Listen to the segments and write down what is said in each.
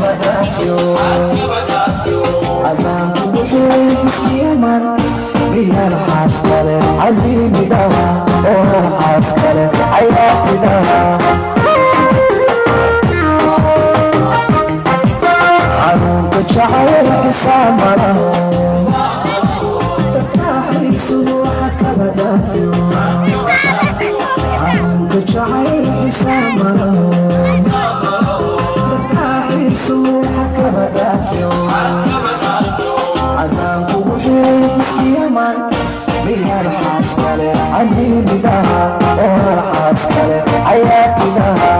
Xadkaba dhaafiyo adaan kugu xiray xisbiyaman miyaan xaas kale xabiibidaha oo hal xaas kale xayaatidaha xanuunka jacayl xisaab malaho dadkaaxiisugu xadkaba dhaafiyo xanuunka jacayl xisaab malaho dadkaaxiisugu xadkaba dhaafiyo adaan kugu xiray xisbiyaman miyaan xaas kale xabiibidaha oo hal xaas kale xayaatidaha.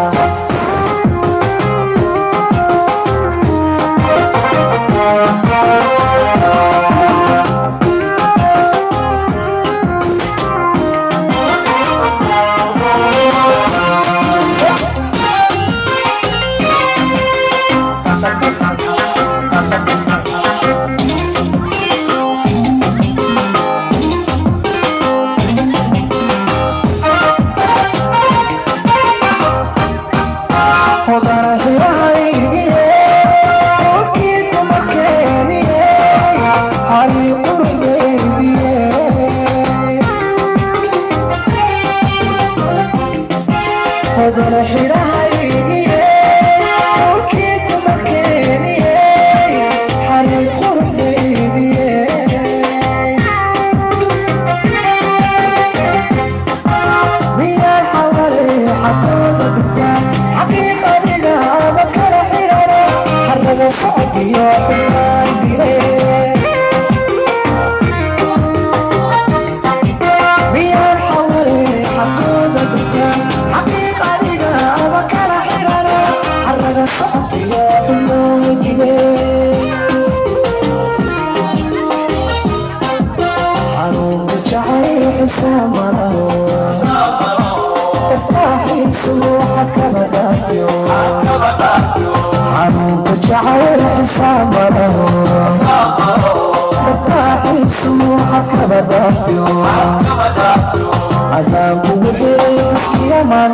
Hodana xirahaygiye qolkii dumarkeeniye xarii quruxdaydiye hodana xirahaygiye qolkii dumarkeeniye xarii quruxdaydiye miyaan xawale xaqooda dhigtaan xaqiiqadiga ama kala xidhano xarraga socodiyo xumaan dire miyaan xawale xaqooda dhigtaan xaqiiqadiga ama kala xidhano xarraga socodiyo xumaan dire xanuunka jacayl xisaab malaho dadkaaxiisugu xadkaba dhaafiyo xanuunka jacayl xisaab malaho dadkaaxiisugu xadkaba dhaafiyo adaan kugu xiray xisbiyaman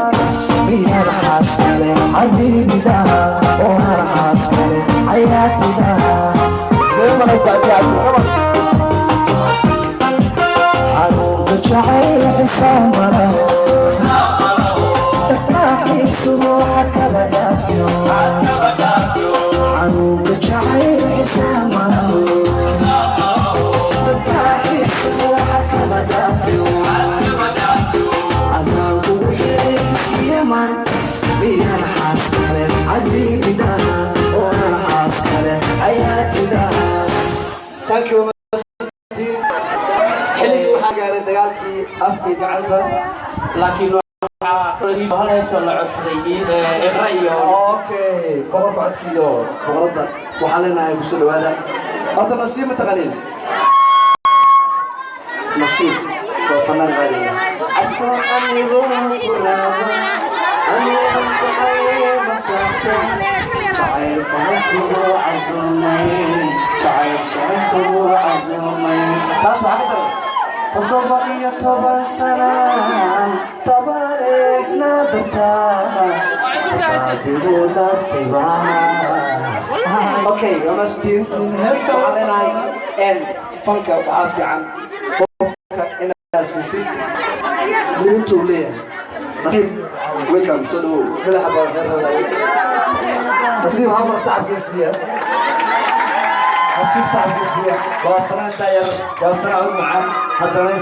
miyaan xaas kale xabiibidaha oo hal xaas kale xayaatidaha xanuunka jacayl xisaab malaho dadkaaxiisugu xadkaba dhaafiyo xanuunka jacayl xisaab malaho dadkaaxiisugu xadkaba dhaafiyo adaan kugu xiray xisbiyaman miyaan xaas kale xabiibidaha oo hal xaas kale xayaatidaha. Thank you. Xilligii waxaa gaaray dagaalkii afka iyo gacanta. Laakiin waxaa hal heesoo la codsaday Iqra iyo Okay, boqorka codka iyo boqoradda waxaan leenahay kusoo dhawaada. Horta Nasiib ma taqaaniin? Nasiib waa fanaan qaaliya. Carfoon anigoo ku raaba anigan ku xaymasata jacaylkana kugu casumay, jacaylkana kugu casumay. Taas waxaa ka daran 17 sanaan tabareysna dartaa adigu dhaftayba. Okay, waa mahadsantihiin. Heesta waxaan leenahay fanka waxaa fiican qofka inaad siisid liinta uu leeyahay. Nasiib, welcome, soo dhawow. Madaxa baa khayr. Nasiib hal mar sacabkiisiiya. Nasiib sacabkiisiiya. Waa fanaan daayar, waa fanaan cod macaan, haddana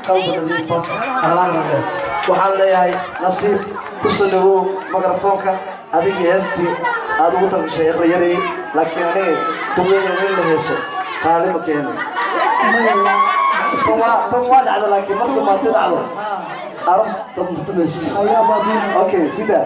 qalbi nadiifa, akhlaaqna leh. Waxaan leeyahay Nasiib, ku soo dhawow mikrofoonka. Adigii heestii aad ugu talgashay Iqra Yarey, laakiin aniga duqeyga in la heeso raali ma keeno. Tan waa dhacda, laakiin marka maad dhacdo aroos dad mutumaysid. Okay, sida